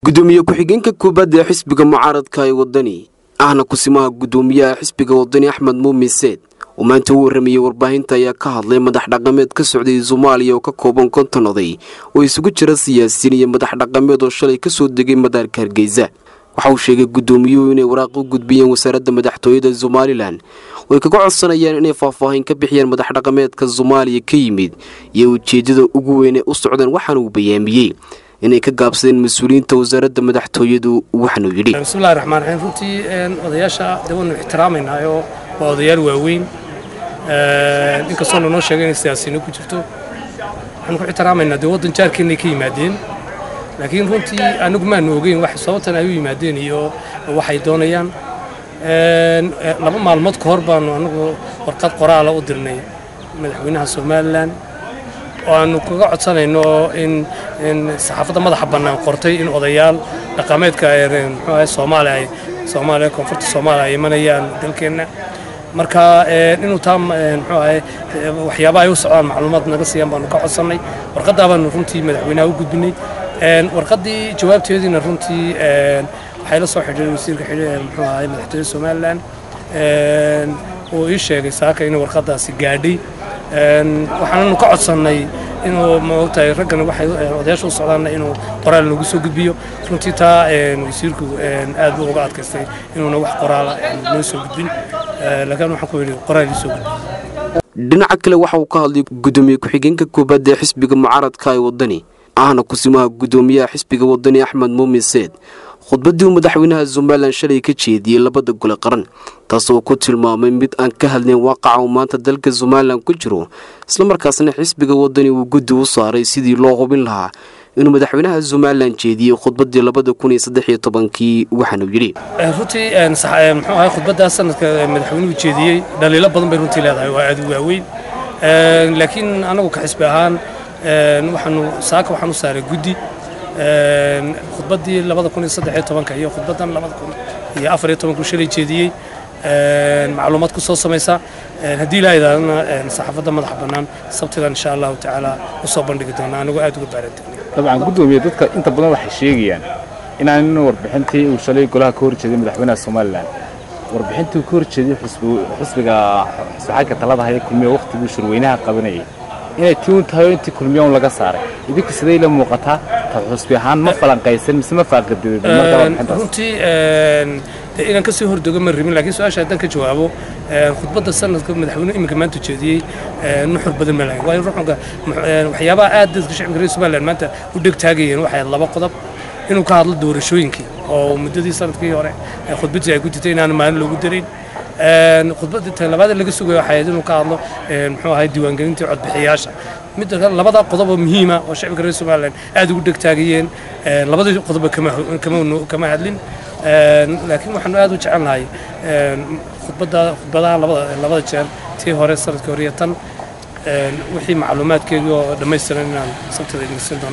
Gudoomiye ku-xigeenka koobaad ee xisbiga mucaaradka ee Wadani, ahna kusimaha gudoomiyaha xisbiga Wadani, Axmed Muumin Seed, oo maanta u warramayey warbaahinta, ayaa ka hadlay madax dhaqameed ka socday Soomaaliya oo ka kooban 50 oday oo isugu jira siyaasiyiin iyo madax dhaqameed oo shalay kasoo degay madaarka Hargeysa. Waxa uu sheegay gudoomiyuhu inay waraaq u gudbiyeen wasaaradda madaxtooyada Somalilan oo ay kaga codsanayaan inay faahfaahin ka bixiyaan madax dhaqameedka Soomaaliya ka yimid iyo ujeedada ugu weyn ee u socdeen. Waxaana uu bayaamiyey inay ka gaabsadeen mas-uuliyiinta wasaaradda madaxtooyadu. Waxaanuu yidhi: Bismillahi raxmaan raxiim. Runtii odayaasha de waanu ixtiraamaynaayoo waa odayaal waaweyn. Inkastoo lanoo sheegay inay siyaasiyiino ku jirto, waxaanu ku ixtiraamaynaa dee waddan jaarkeennay ka yimaadeen, laakiin runtii anigu maanu ogeyn wax sababtan ay u yimaadeen iyo waxay doonayaan. 2 maalmood ka hor baanu anagu warqad qoraala u dirnay madaxweynaha Somalilan oo aanu kaga codsanayno in saxaafadda madaxa bannaan qortay in odayaal dhaqameedka muxuu ahay Soomaaliya, ay Soomaaliya, koonfurta Soomaaliya ay imanayaan dalkeenna. Marka inuu taa muxuu ahay waxyaabaha ay u socdaan macluumaad naga siiyaan baanu ka codsannay. Warqaddaa baanu runtii madaxweynaha u gudbinay. Warqaddii jawaabteediina runtii waxay la soo xidhiiray wasiirka muxuu ahay madaxtooyada Somalilan oo ii sheegay saaka inay warqaddaasi gaadhay. Waxaananu ka codsannay inuu, maogtahay, raggan waxay odayaasha u socdaanna inuu qoraal noogu soo gudbiyo. Runtii taa wasiirku aad buu uga adkaystay inuuna wax qoraala noo soo gudbin, laakiin waxaan ku yidhi qoraal ii soo gudbiyo. Dhinaca kale, waxa uu ka hadlay gudoomiye ku-xigeenka koobaad ee xisbiga mucaaradka ee Wadani, ahna kusimaha gudoomiyaha xisbiga Wadani, Axmed Muumin Seed, khudbaddii uu madaxweynaha Somalilan shalay ka jeediyey labada gole qaran, taasoo ku tilmaamay mid aan ka hadlayn waaqaca uu maanta dalka Somalilan ku jiro, islamarkaasna xisbiga Wadani uu guddi u saaray sidii loo hubin lahaa inuu madaxweynaha Somalilan jeediyey khudbaddii 2013-kii. Waxaanuu yidhi: Runtii muxuu ahay khudbaddaa sanadka madaxweynuhu jeediyey dhaliilo badan bay runtii leedahay oo aad u waaweyn, laakiin anagu ka xisbi ahaan waxaanu saaka waxaan u saaray guddi khudbaddii 2013-ka iyo khudbaddan 2014-ku shalay jeediyey macluumaad ku soo samaysa. Haddii ilaa idaadana saxaafadda madaxa bannaan sabtidan insha Allahu tacaala u soo bandhigi doonaa anigoo aad uga baarantegnay. Dabcan guddoomiye, dadka inta badan waxay sheegayaan inaan warbixintii uu shalay golaha ka horjeeday madaxweynaha Somalilan, warbixintii uu ka horjeeday xisbiga xisbi xagga talada haya Kulmiye waqtiguu shirweynaha qabanayay inay tii un tahay oo intii Kulmiye un laga saaray. Idinku siday la muuqataa ta xusbi ahaan? Ma falanqaysan mise ma faaqididin marka warbixintaas? Runtii inaan kasii hordego ma rabin, laakiin su-aasha haddaan ka jawaabo, khudbadda sanadka madaxweynuhu iminka maanta jeediyey nuxur badan ma lahayn, waayo ruxunka waxyaabaha aad dadka shacabka reer Somaliland maanta u dheg taagayeen waxay laba qodob: inuu ka hadlo doorashooyinkii oo muddadii sanadkii hore khudbaddii ay ku jirtay inaanu maalin loogu darin. Khudbadda tan labaad laga sugayo waxay ahayd inuu ka hadlo muxuu ahay diiwaangelintii codbixiyaasha. Midda kale, labada qodob oo muhiima oo shacabka reer Somaliland aad ugu dheg taagayeen, labadii qodobba kama hadlin, laakiin waxaanu aad u jecelnahay khudbadda, khudbadaha labada jeer, tii hore sanadkii hore iyo tan, wixii macluumaadkeedii oo dhammaystiran inaan sabtida idin siin doono.